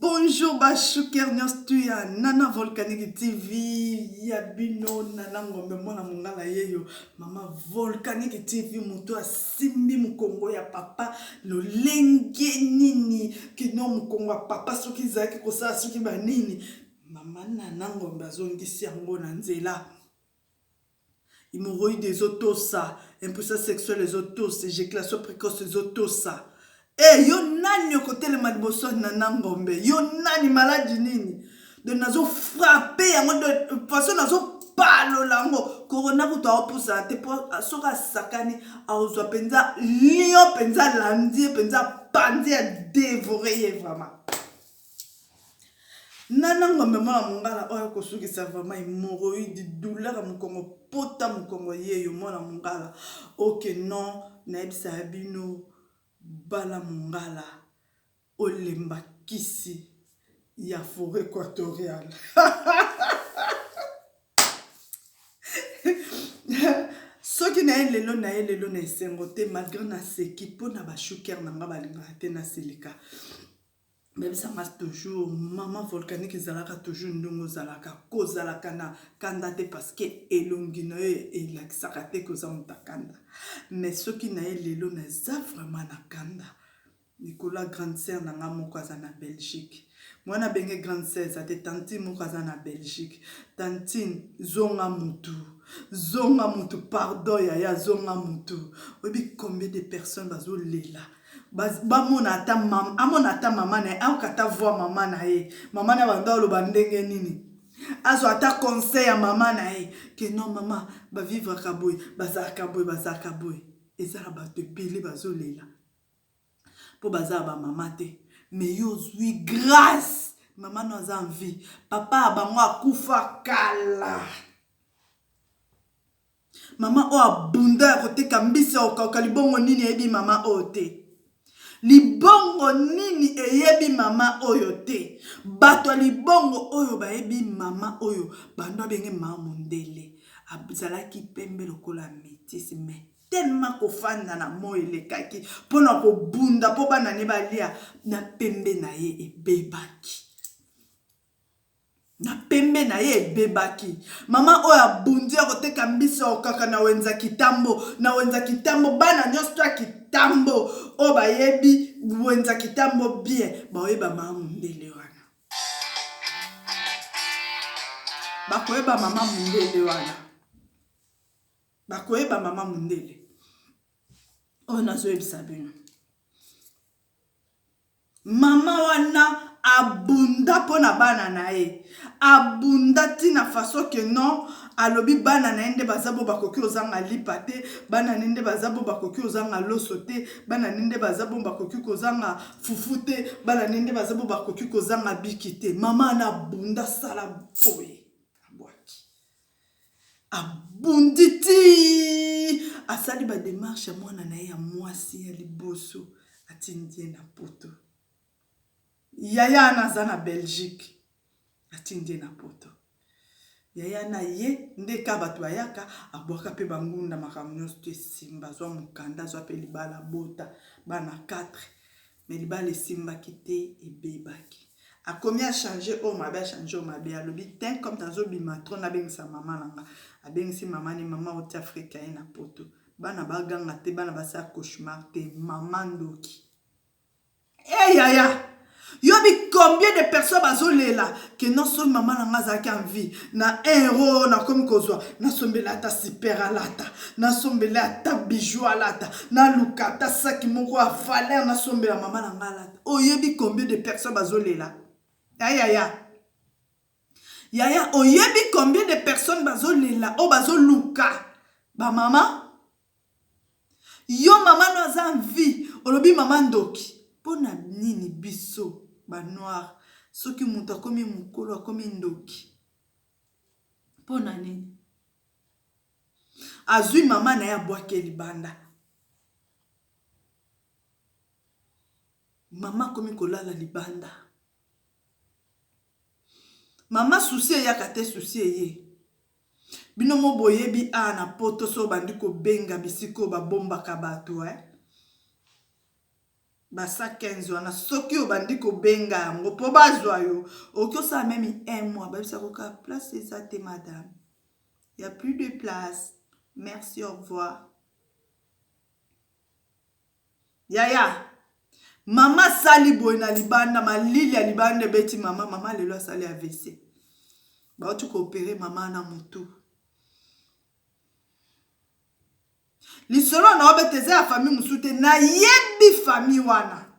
Bonjour ba chouker nyonso tu ya Nana Volcanique TV ya bino Nana Ngombe mwana mongala yeyo mama Volcanique TV moto asimbi mokongo ya papa lolenge nini kino mokongo ya papa soki ezalaki kosala soki banini mama Nana Ngombe azongisi yango na nzela. Hemorroïde ezo tosa, impuissance sexuelle ezo tosa, ejaculation précoce ezo tosa. Eh yo nani okotelema liboso ya Nana Ngombe? Yo nani maladi nini? Donc nazo frapper yango de façon nazo palola yango. Corona kutu aopusana te po soki asakani akozwa mpenza lion mpenza alandi ye mpenza apanzi ya devore ye vraiment. Nana ngombe mwana mongala oyo akosukisa vraiment hemorroïde douleur ya mokongo pota mokongo yeyo mwana mongala ok non nayebisa ya bino bala mongala olemba kisi ya foret equatoriale. Soki naye lelo naye lelo na esengo te malgre naseki mpo na ba chouker na nga balingaka te nasilika. Bayebisa nga toujours maman volcanique ezalaka toujours ndenge ozalaka kozalaka na kanda te parce que elongi na yo elakisaka te koza moto ya kanda mais soki na ye lelo naza vraiment na kanda likolo ya grande sœur na nga moko aza na Belgique mwana abenge grande sœur eza te tantine moko aza na Belgique tantine zonga mutu zonga mutu pardon yaya zonga mutu oyebi combien de personnes bazolela bamona ata mama amona ata mama na ye ayoka ata voix mama na ye mama na banda oloba ndenge nini azwa ata conseil ya mama na ye ke non mama bavivraka boye bazalaka boye bazalaka boye eza na bato ebele bazolela mpo baza ya bamama te mais yo ozwi grâce mama no aza en vie papa ya bango akufa kala Mama oyo abunda ya koteka mbisi ya kokauka libongo nini eyebi mama oyo te? Libongo nini eyebi mama oyo te? Bato ya libongo oyo bayebi mama oyo bando abenge mama mondele azalaki pembe lokola metisse mais tellement kofanda na moi elekaki mpo na kobunda mpo bana ne balia na pembe na ye ebebaki. Na pembe na ye ebebaki. Mama oyo abundi ya koteka mbisi ya kokaka na wenza kitambo, na wenza kitambo, bana nyonso to ya kitambo oyo bayebi wenza kitambo bien, bakoyeba mama mundele wana. Bakoyeba mama mundele wana. Bakoyeba mama mundele. Oyo nazoyebisa bino. Maman wana abunda pona bana na ye abunda ti na façon que non alobi bana na ye nde baza bo bakoki ozanga lipa te bana ne nde baza bo bakoki ozanga loso te bana ne nde baza bo bakoki kozanga fufu te bana ne nde baza bo bakoki kozanga biki te mama wana abunda sala boye abwaki Abundi ti asali ba demarche ya mwana na ye ya mwasi ya liboso atindi ye na poto. Yaya wana aza na Belgique atindi ye na poto. Yaya na ye nde ka bato bayaka abwaka mpe bangunda makambo nyonso to esimba azwa mokanda azwa mpe libala abota bana 4 mais libala esimbaki te ebebaki. Akomi a changer oyo mabe a changer oyo mabe alobi tein comme nazo bima trop nabengisa maman na nga abengisi maman ne maman oti Afrique aye na poto bana ba ganga te bana basala cauchemar te maman ndoki eh yaya yobi combien de personnes bazolela ke non soki mama na nga azalaki en vie na 1 euro nakomi kozwa nasombela ata super alata nasombela ata bijou alata naluka ata saki moko ya valeur nasombela mama na nga alata Oyebi combien de personnes bazo lela? Ya yaya. Yaya oyebi combien de personnes bazo lela o bazo luka ba mama? Yo mama no aza en vie, olobi mama ndoki. Pona nini biso ba noir soki mutu akomi mukolo akomi ndoki? Pona nini? Azui mama na ye abwaki ye libanda. Mama akomi kolala libanda. Mama souci eyaka te souci eye. Bino mo boyebi awa na poto soki obandi kobenga bisika oyo babombaka bato eh. Ba 115 wana soki obandi kobenga yango mpo bazwa yo, okoki osala meme un mois, bayebisaka kaka place eza te madame, ya plus de place, merci, au revoir. Yaya, mama asali boye na libanda, malili ya libanda ebeti mama, mama lelo asali AVC, bauti koopere mama na mutu. Lisolo na obeta eza ya famille mosusu te, nayebi famille wana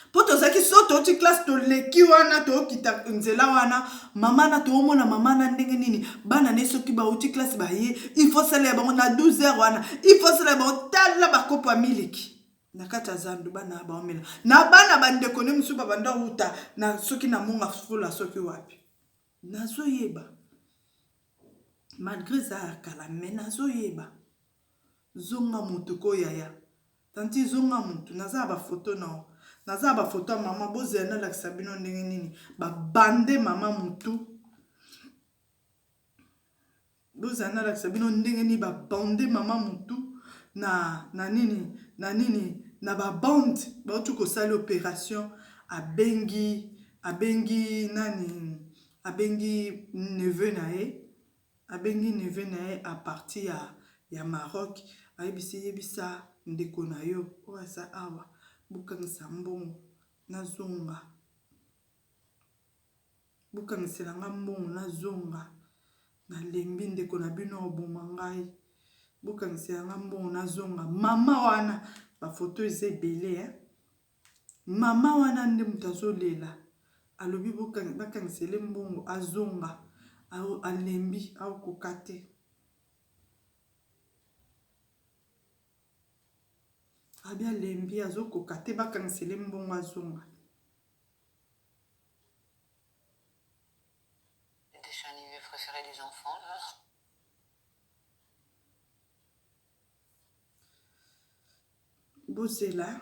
mpo tozalaki so touti classe, toleki wana, tookita nzela wana, mama na toomona mama na ndenge nini bana ne soki bauti classe baye, il faut sala ya bango na 12 heures wana, il faut sala ya bango. Tala bakopo ya miliki na kati ya zandu, bana baomela na bana bandeko ne mosusu babanda wuta na soki na monga fula soki wapi. Nazoyeba malgré eza ya kala, me nazoyeba. Zonga motu ko yaya, tanti, zonga motu. Naza na bafoto nao, naza na bafoto ya mama. Bozela nalakisa bino ndenge nini babande mama motu. Bozala nalakisa bino ndenge nini babande mama motu na nini na nini na babande. Bauti kosala opération, abengi nani, abengi neveu na ye, abengi neveu na ye à partir ya Maroc. Ayebisi: "Yebisa ndeko na yo oyo aza awa, bokangisa mbongo nazonga, bokangisela nga mbongo nazonga, nalembi, ndeko na bino oboma ngai, bokangisela nga mbongo nazonga." Mama wana, bafoto eza ebele, eh? Mama wana nde moto azolela, alobi bakangisele mbongo azonga, alembi, aokoka te. Abi alembi, azokoka te, bakangisele mbongo azonga. Le dessin animé préféré des enfants, là. Bozela,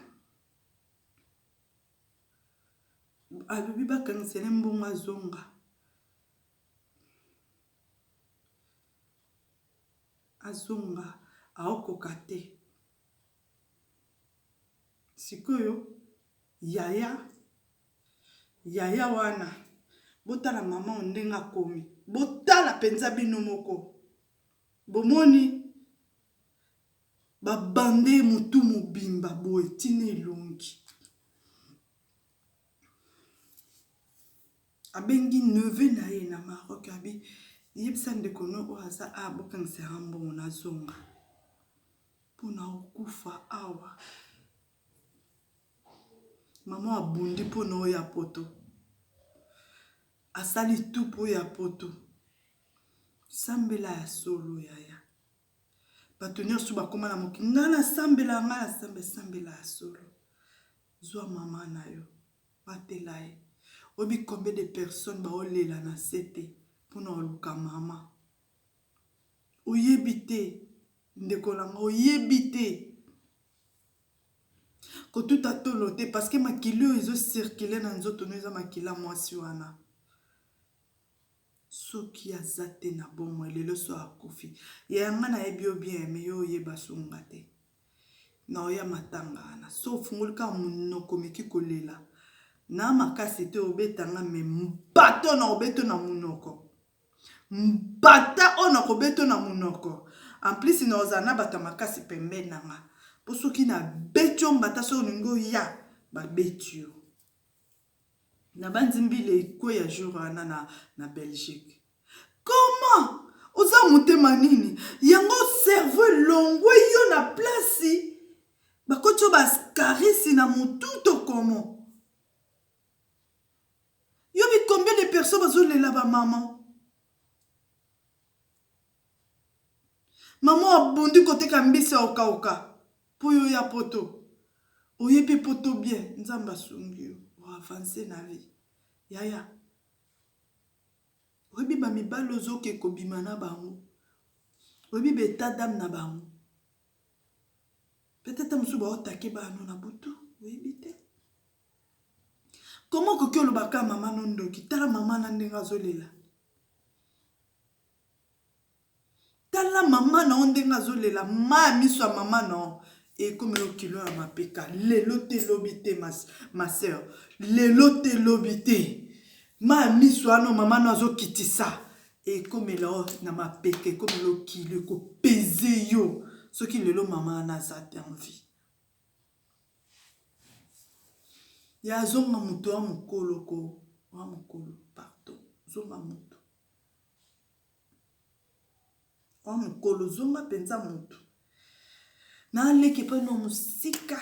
alobi bakangisele mbongo azonga, azonga, aokoka te. Sikoyo yaya, yaya wana, botala mama oyo ndenge akomi, botala mpenza bino moko, bomoni babande motu mobimba boye ntina elongi. Abengi neveu na ye na Maroc, abi: "Yebisa ndeko no oyo aza a bokangisaka mbongo nazonga mpona okufa awa." Mama abundi mpona oyo ya poto, asali tu mpo ya poto. Sambela ya solo yaya, bato nyonso bakóma na mokili, ngai nasambela, ngai nasambe. Sambela ya solo, zwa mama na yo, batela ye. Oyebi combien de personnes baolela na se te mpona koluka mama? Oyebi te, ndeko na nga, oyebi te. Kotuta tolo te, parce que makili oyo ezocircule na nzoto no eza makili ya mwasi wana. Soki aza te na bomoi lelo, so akufi ya nga, nayebi yo bien, me yo oyeba sunga te na oya matanga wana. So ofungoli kaka monoko, meki kolela na makasi te, obetanga me mbato na obeto na monoko, mbata oyo na kobeto na monoko. En plus na ozala na bato ya makasi pembeni na nga, mpo soki nabeti yo mbata, soki olingi oya, babeti yo. Nabandi mbila ekweya jour wana na Belgique. Comment oza motema nini yango? Cerveau elongwe yo na place, bakoti yo bascarisi na motu to comment? Yobi combien de personnes bazolela bamama? Mama abundi koteka mbisi ya okauka mpo yo ya poto. Oyebi poto bien, Nzambe asungi yo, oavance na vie. Yaya, oyebi bamibali ozoke kobima na bango, oyebi baétat d'âme na bango. Peut-être mosusu baotake bano na butu, oyebi te. Koma okoki olobaka mama no ndoki. Tala mama na ndenge azolela, tala mama na yo ndenge azolela, ma ya miso ya mama na yo. Ekomi yo kilo ya mapeka lelo te lobi te ma, ma sœur lelo te lobi te ma miso wana mama no azokitisa ekomela yo na mapeka ekomela yo kilo ekopeze yo soki lelo mama wana aza te en vie ya zonga moto wa mokolo ko wa mokolo pardon zonga moto Wa mukolo zonga penza mutu. Na leki epai no musika.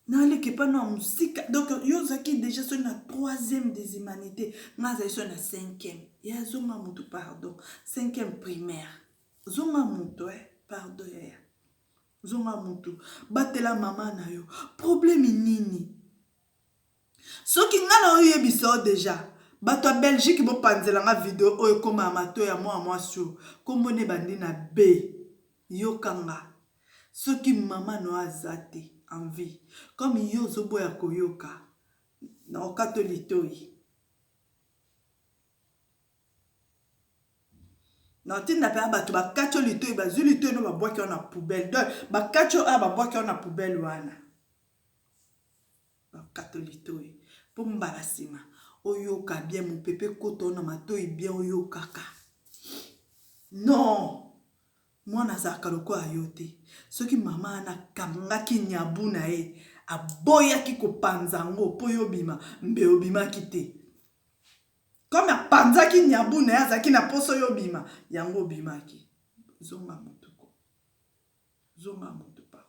Na leki epai no musika. Donc yo ozalaki déjà soki na troisième des humanités, nga azali soki na cinquième. Ya zonga mutu pardon. Cinquième primaire. Zonga mutu eh pardon yaya. Zonga mutu. Batela mama na yo. Problème nini? Soki nga na oyebisa yo deja bato ya Belgique bopanzela nga video oyo ekoma ya matoyi ya mwana mwasi oyo kombo ne ebandi na B yoka nga soki mama no aza te en vie comme yo ozoboya koyoka na okato litoyi na ntinda mpenza bato bakati yo litoyi bazwi litoyi no babwaki yo na poubelle donc bakati yo awa babwaki yo na poubelle wana Bakato litoyi po mbala sima oyoka bien mupepe ekota yo na matoyi bien oyokaka non mwana azalaka lokola yo te soki mama wana akangaki nyabu na ye aboyaki kopanza yango po yo obima mbe obimaki te comme apanzaki nyabu na ye azalaki na poso yo obima yango obimaki zonga motu ko zonga motu pardon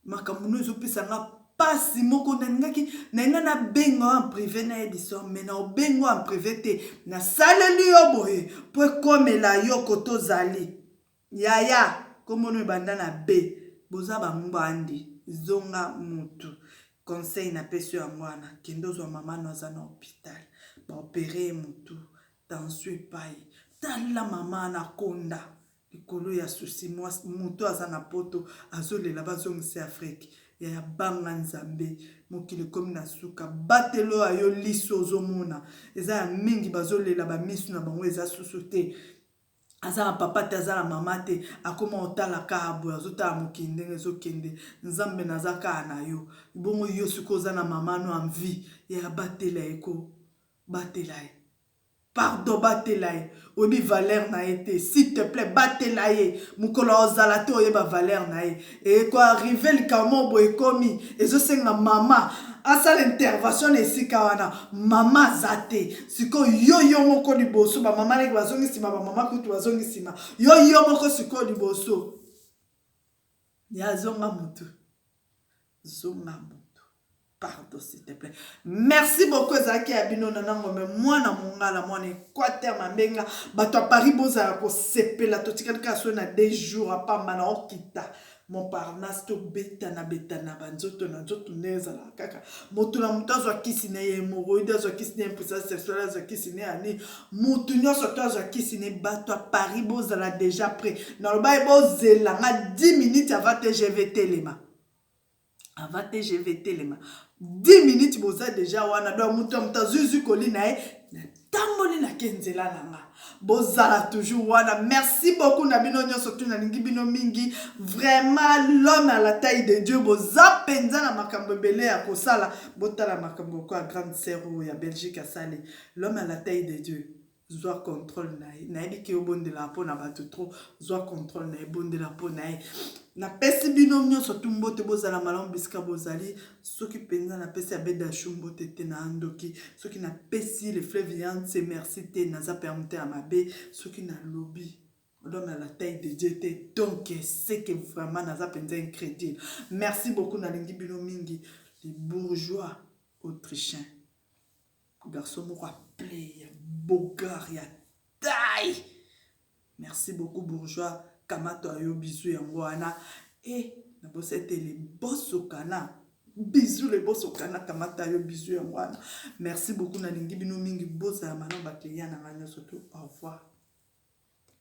Makambo no ezopesa nga pasi moko nalingaki nalinga nabenga yo en prive nayebisa yo mais naobenga yo en prive te nasaleli yo boye mpo ekomela yo kote ozali yaya kombo no ebanda na b boza bangbandi zonga mutu conseil napesi yo yango wana kende ozwa mama no aza na hopital baopere ye mutu tension epai tala mama na konda Likolo ya souci mutu aza na poto azolela bazongisa ye Afrique yaya banga nzambe mokili ekomi na suka batela oyo ya yo lisu ozomona eza ya mingi bazolela ba misu na bango eza susu te aza na papa te aza na mama te akoma otala kaka boye azotala mokili ndenge ezokende nzambe naza kaka na yo bongo yo sikoyo oza na mama no en vie yaya batela ye ko batela ye Pardon batela ye oyebi valeur na ye te s'il te plait batela ye mokolo ozala te oyeba valeur na ye eko arrive likambo moko boye ekomi ezosenga mama asala intervention na esika wana mama aza te sikoyo yo yo moko liboso bamama leki bazongi nsima bamama kutu bazongi nsima yo yo moko sikoyo liboso ya zonga motu zonga motu pardon s'il te plaît merci beaucoup ezalaki ya bino nana ngombe mwana mongala mwana equateur mambenga bato ya paris bozala kosepela totikali kaka soki na deux jours apamba na okita montparnasse tobetana betana banzoto na nzoto nde ezalaka kaka moto na moto azwa kisi na ye hemoroide azwa kisi na ye impuissance sexuelle azwa kisi na ye ani moto nyonso to azwa kisi na ye bato ya paris bozala déjà près naloba ye bozela nga 10 minutes avant tgv telema Avant TGV telema 10 minutes boza deja wana donc moto ya moto azwi zwi koli na ye natamboli nake nzela na nga bozala toujours wana merci beaucoup na bino nyonso tu nalingi bino mingi vraiment l'homme à la taille de dieu boza mpenza na makambo ebele ya kosala botala makambo lokola grande sœur oyo ya belgique asali l'homme à la taille de dieu Zwa controle na ye. Nayebi ke obondelaka mpo na bato trop. Zwa controle na ye, bondela mpo na ye. Napesi bino nyonso tu mbote, bozala malamu bisika bozali. Soki mpenza napesi Abed Ashu mbote te na ndoki. Soki napesi le fleuve Yangtze merci te, naza mpenza motema mabe. Soki nalobi l'homme à la taille de Dieu te, donc c'est que vraiment naza mpenza incrédule. Merci beaucoup, nalingi bino mingi. Les bourgeois autrichiens. Garçon moko ya play ya bogar ya taille. Merci beaucoup bourgeois kamato ayo bisous yango wana e nabosa ete le boss okana bisous le boss okana kamata yo bisous yango wana merci beaucoup nalingi bino mingi bozala malamu ba client na ngai nyonso tout au revoir.